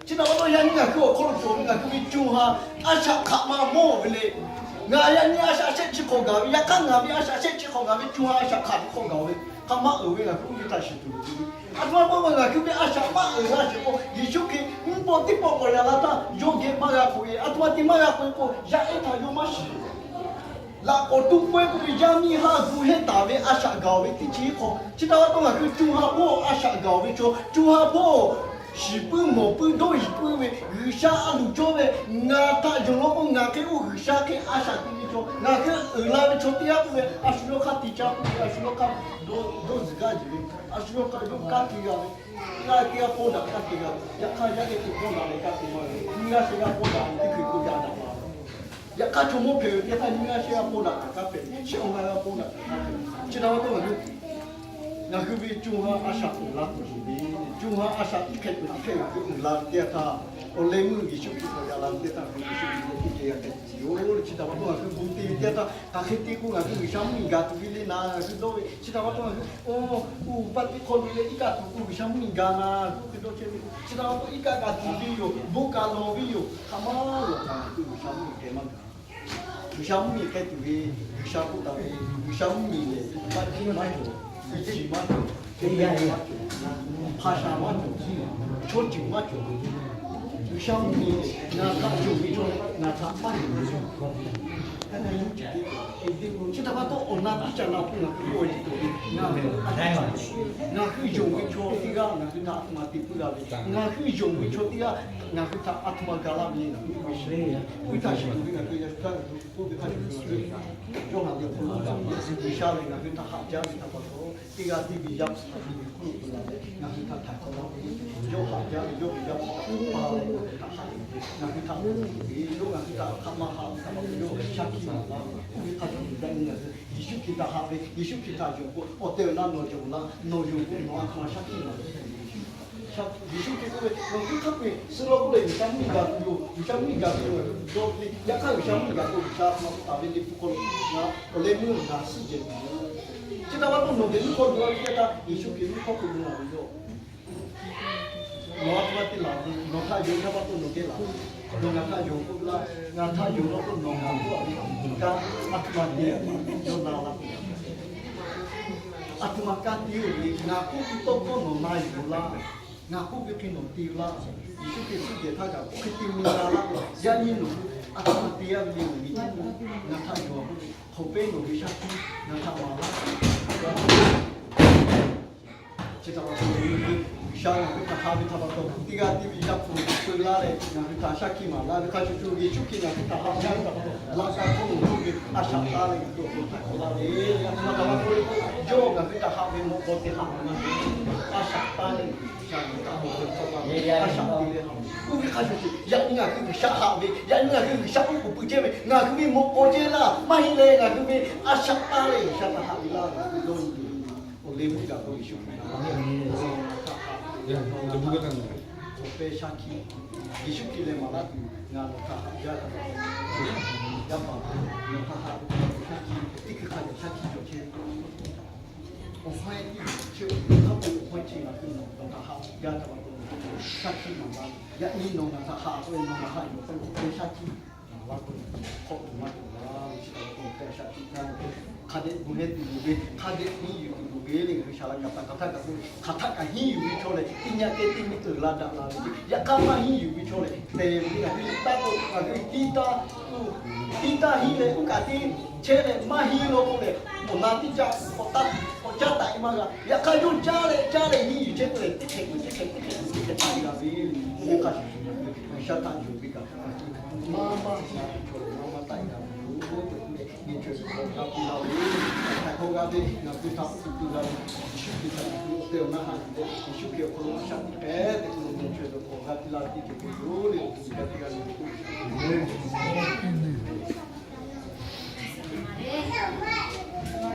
Chi htaꞈ pa taw, yaꞈ nyi ngaˬ hui awˬ hk'aw lo cawˬ ve ngaˬ hui ve co ha a shaꞈ hk'aˬ ma mawˇ ve le. Ngaˬ yaꞈ nyi a shaꞈ shehˆ chi hk'awꞈ gaˬ ve, yaꞈ hk'aˇ ngaˬ ve a shaꞈ shehˆ chi hk'awꞈ ngaˬ ve co ha a shaꞈ hk'aˬ chi hk'awꞈ gaˬ ve, hk'aˬ ma uiˍ ve ngaˬ hui oˇ ve htaꞈ shiˍ tuˬ loˍ ve. A htoꞈ ma pa maˇ ngaˬ hui ve a shaꞈ maˇ uiˍ la sheˍ k'o, Yeˍsuˆ Hkriꞈ mvuhˇ pawˆ teˇ pawˆ k'awꞈ yaꞈ la htaˇ, yawˇ geh maˇ g'a k'oꞈ e. A htoꞈ ma te maˇ g'a k'oꞈ e k'o, yaꞈ ehˉ htaꞈ yawˇ maˇ shiˍ. Laꞈ k'awꞈ tuˉ pawehˇ k'oˆ ve yaˇ miˇ haˉ gu hehˆ taˍ ve a shaꞈ gaˬ ve teˇ ceuˬ hk'aw, chi htaꞈ pa taw ngaˬ hui co ha hpawˇ a shaꞈ gaˬ ve chaw, co ha hpawˇ shiˍ puiˉ mawˬ puiˉ dawˇ yiˍ puiˉ ve G'uiˬsha a luˬ cawˇ ve, ngaˬ htaꞈ yonˍ law k'o ngaˬ hk'e oˇ G'uiˬsha hk'e a shaꞈ te ve chaw, ngaˬ hk'e uiˍ la ve chaw teˇ g'aˇ k'oˆ ve, a shu yawˇ hk'aˇ te caˇ k'oˆ ve, a shu yawˇ hk'aˇ dawˇ zuhˬ gaˇ yuˬ ve, a shu yawˇ hk'aˇ yawˇ kanˉ te g'a ve, teˇ g'aˇ teˇ g'aˇ pawˇ daꞈ kanˉ te g'a ve, yaꞈ hk'aˇ yaˇ ehˉ teˇ pawˆ daꞈ leh kanˉ te maˇ g'a ve, nyiˇ g'aˇ shehˆ g'aˇ pawˇ daꞈ ve teˇ hkui k'o yaꞈ daꞈ la ve. Yaꞈ hk'aˇ chaw mawˇ hpehꞈ ve teˇ htaˇ nyiˇ g'aˇ shehˆ g'aˇ pawˇ daꞈ kaꞈ kanˉ hpehꞈ, shehˆ awˬ g'aˇ g'aˇ pawˇ daꞈ kaꞈ kanˉ hpehꞈ. Chi htaꞈ pa taw ngaˬ hui, ngaˬ hui ve co ha a shaꞈ uiˍ la tuˬ yoˬ ve, co ha a shaꞈ teˇ hkeh peuˬ teˇ hkeh ngaˬ hui uiˍ la ve teˇ yanˇ htaˇ, awˬ leh meuˇ Yeˍsuˆ Hkriꞈ k'awꞈ yaꞈ la ve teˇ yanˇ htaˇ ngaˬ hui Yeˍsuˆ Hkriꞈ geh teˇ geh g'a hpehꞈ tuˬ yoˬ. Chi htaꞈ pa taw ngaˬ hui bon te ve teˇ yanˇ htaˇ, hk'aˬ hk'e te k'o ngaˬ hui G'uiˬsha mvuhˇmiˬ gaˬ tuˬ ve le naˍ ngaˬ hui dawˇ ve. Chi htaꞈ pa taw ngaˬ hui oˇ, oˇ pa teˇ hk'aw lo leh iˉ kaˆ tuˬ k'o G'uiˬsha mvuhˇmiˬ gaˬ naˍ, oˇ hk'e dawˇ chehˇ ve. Chi htaꞈ pa taw iˉ kaˆ g'a tuˬ ve yoˬ, bon kaꞈ lawˬ ve yoˬ, hk'aˬ ma lawˬ kaꞈ ngaˬ hui G'uiˬsha mvuhˇmiˬ geh maˇ gaˬ. G'uiˬsha mvuhˇmiˬ hk'e tuˬ ve, G'uiˬsha k'oˆ taˍ ve, G'uiˬsha mvuhˇmiˬ lehˬ, maˇ jiˇ maˇ cawˬ, teˇ chi maˇ cawˬ, teˇ yanˇ maˇ cawˬ, hpa sha maˇ cawˬ, chaw ceuˬ maˇ cawˬ, G'uiˬsha mvuhˇmiˬ lehˬ ngaˬ htaꞈ yonˍ ve chaw, ngaˬ htaꞈ maˇ yonˍ ve chaw. Chi htaꞈ pa taw awˬ na teˇ caꞈ na k'o ngaˬ hui k'oˆ ve, ngaˬ hui ngaˬ hui yonˍ ve chaw teˇ g'aˇ ngaˬ hui htaꞈ a htoꞈ ma te puiˉ la ve, ngaˬ hui yonˍ ve chaw teˇ g'aˇ ngaˬ hui htaꞈ a htoꞈ ma ga laˇ ve le, ngaˬ hui ve shiˍ ve, oˇ ve htaꞈ shiˍ tuˬ ve ngaˬ hui yaꞈ hk'aˇ k'oˆ ve hk'a shuˍ shuˍ, yawˇ ngaˬ hui awˬ hk'aw lo gaˬ ve G'uiˬsha lehˬ ngaˬ hui htaꞈ haꞈ jaˇ ve htaꞈ pa taw, teˇ g'aˇ teˇ ve yaˇ hpu htaꞈ te ve hk'oˆ lo hk'e la leh ngaˬ hui htaꞈ htaiˍ hk'awꞈ laˇ ve, yawˇ haꞈ jaˇ ve yawˇ ve yaˇ hpu htaꞈ k'oˆ pa leh ngaˬ hui htaꞈ haꞈ ve, ngaˬ hui htaꞈ k'oˆ ve, yawˇ ngaˬ hui htaꞈ hk'aˬ ma haꞈ ve htaꞈ pa taw yawˇ shaˉ hkiˆ maˍ laˇ ve, oˇ ve hk'a shuˍ shuˍ yaꞈ nyi ngaˬ hui Yeˍsuˆ Hkriꞈ htaꞈ haꞈ ve, Yeˍsuˆ Hkriꞈ htaꞈ yonˍ k'o awˬ tehˬ awˬ na nawˬ yonˍ laˇ, nawˬ yonˍ k'o nawˬ a htoꞈ ma shaˉ hkiˆ maˍ laˇ. Yeˍsuˆ Hkriꞈ k'oˆ ve, nawˬ teˇ hk'aˇ peuˬ suh law k'oˆ leh G'uiˬsha mvuhˇmiˬ gaˬ tuˬ yoˬ, G'uiˬsha mvuhˇmiˬ gaˬ tuˬ yoˬ, dawˇ ve, yaꞈ hk'aˇ G'uiˬsha mvuhˇmiˬ gaˬ k'o G'uiˬsha a htoꞈ ma k'oˆ taˍ ve le pu hk'aw lo, awˬ leh meuˇ ngaˬ suhˉ jehˬ tuˬ yoˬ. Chi htaꞈ pa taw nawˬ geh mvuhˇ hk'aw lo a ve teˇ yanˇ htaˇ Yeˍsuˆ Hkriꞈ mvuhˇ hk'aw k'oˆ ve naˍ ve yoˬ. Nawˬ a htoꞈ ma te laˬ ve, nawˬ htaꞈ yonˍ htaˇ pa taw nawˬ geh laˬ. Nawˬ ngaˬ htaꞈ yonˍ k'oˆ laˇ, ngaˬ htaꞈ yonˍ law k'o nawˬ ngaˬ k'oˆ a ve kaꞈ a htoꞈ ma te, yawˇ na la k'o, a htoꞈ ma kaˇ te-oˬ ve, ngaˬ k'oˆ ve tawˇ hkawˇ nawˬ na yuˬ laˇ, ngaˬ k'oˆ ve hk'e nawˬ te laˇ. Yeˍsuˆ Hkriꞈ suhˉ jehˬ htaˇ kaꞈ oˇ hk'e te mi la laˇ k'o, yaꞈ nyi nawˬ hui a htoꞈ ma te a ve le, nawˬ ve ngaˬ htaꞈ yonˍ a k'oˆ ve hk'aˬ pehˇ nawˬ ve shaˉ hkiˆ ngaˬ htaꞈ maˍ laˇ. Chi htaꞈ pa taw, G'uiˬsha ngaˬ hui htaꞈ haꞈ ve htaꞈ pa taw, teˇ g'aˇ teˇ ve yaˇ hpu tcuh laˇ leh ngaˬ hui htaꞈ shaˉ hkiˆ maˍ laˇ ve hk'a shuˍ shuˍ, Yeˍsuˆ Hkriꞈ ngaˬ hui htaꞈ haꞈ ve htaꞈ pa taw, laꞈ ka hk'oˆ lo hk'oˆ ve a shaꞈ taˇ leh ngaˬ hui awˬ hk'aw lo htaiˍ hk'awꞈ laˇ ve, a htoꞈ ma htaꞈ pa taw, yawˇ ngaˬ hui htaꞈ haꞈ ve mawꞈ k'aw te haꞈ ve maˇ heˆ. A shaꞈ taˇ leh G'uiˬsha ngaˬ hui htaꞈ mawꞈ k'aw te haꞈ ve, a shaꞈ te leh haꞈ ve, oˇ ve hk'a shuˍ shuˍ, yaꞈ nyi ngaˬ hui G'uiˬsha haꞈ ve, yaꞈ nyi ngaˬ hui G'uiˬsha k'oˆ k'oˍ pui chehˇ ve, ngaˬ hui ve mawꞈ k'aw ceh laˇ maˇ heˆ leh, ngaˬ hui ve a shaꞈ taˇ leh G'uiˬsha htaꞈ haꞈ ve laˇ, ngaˬ hui dawˇ nyi tuˬ ve awˬ leh meuˇ gaˬ k'o Yeˍsuˆ Hkriꞈ htaꞈ haꞈ ve, nawˬ htaꞈ haꞈ ve, awˬ pehˇ shaˉ hkiˆ, Yeˍsuˆ Hkriꞈ leh maˍ laˇ tuˬ ngaˬ nawˬ htaꞈ haꞈ jaˇ ve, yaˇ paˍ, nawˬ htaꞈ haꞈ ve shaˉ hkiˆ teˇ hkui hk'a dehꞈ shaˉ hkiˆ cawˬ chehˇ ve, awˬ hk'aw chi awˬ hk'aw chi ngaˬ hui nawˬ htaꞈ haꞈ jaˇ ve pa taw, shaˉ hkiˆ maˍ laˇ. Yaꞈ nyi nawˬ ngaˬ htaꞈ haꞈ k'oˆ ve, nawˬ ngaˬ htaꞈ yonˍ k'oˆ ve awˬ pehˇ shaˉ hkiˆ maˍ laˇ k'o, hk'awꞈ tuˬ maˇ cawˬ la ve, chi htaꞈ pa taw awˬ pehˇ shaˉ hkiˆ hk'a dehꞈ gu heh tuˬ loˍ ve, hk'a dehꞈ henˇ yuˬ tuˬ loˍ ve le. Ngaˬ hui shaˍ laꞈ kaꞈ htaˇ kaꞈ k'o, hk'aˬ htaˆ kaꞈ henˇ yuˬ ve chaw lehˬ, teˇ nyi kehˉ teˇ nyi uiˍ la daꞈ la ve, yaꞈ hk'aˇ maˇ henˇ yuˬ ve chaw lehˬ, te ve le. Ngaˬ hui liꞈ taˇ k'o, ngaˬ hui tiˇ taˇ, tiˇ taˇ henˇ leh oˇ kaꞈ teˇ chehˇ leh maˇ henˇ law k'o lehˬ, awˬ na tiˇ caˇ k'awꞈ taˇ k'awꞈ caˉ taˍ e maˇ g'a. Yaꞈ hk'aˇ yawˇ caˇ leh caˇ leh henˇ yuˬ chehˇ k'o lehˬ, teˇ hkeh k'o teˇ hkeh teˇ hkeh teˇ hkeh taˇ e g'a ve le. Oˇ ve hk'a shuˍ shuˍ, G'uiˬsha htaꞈ yonˍ ve kaꞈ, maˇ maˇ sha ve chaw lehˬ maˇ maˇ taˇ e g'a ve yoˬ tehꞈ k'oˆ leh, nyi chaweh ve hk'aw g'a piˇ laˇ ve, htaiˍ hk'awꞈ g'a ve ngaˬ hui htaꞈ k'oˆ piˇ laˇ ve, Yeˍsuˆ Hkriꞈ htaꞈ ngaˬ hui awˬ tehˬ awˬ na haꞈ yuˬ leh, Yeˍsuˆ Hkriꞈ awˬ hk'aw lo a shaꞈ teꞈ hpehꞈ tehꞈ k'oˆ leh, nyi chaweh ve hk'aw g'a piˇ laˇ ve teˇ ceuˬ hpehꞈ yoˬ le. Awˬ hk'aw lo g'a piˇ laˇ ve yoˬ.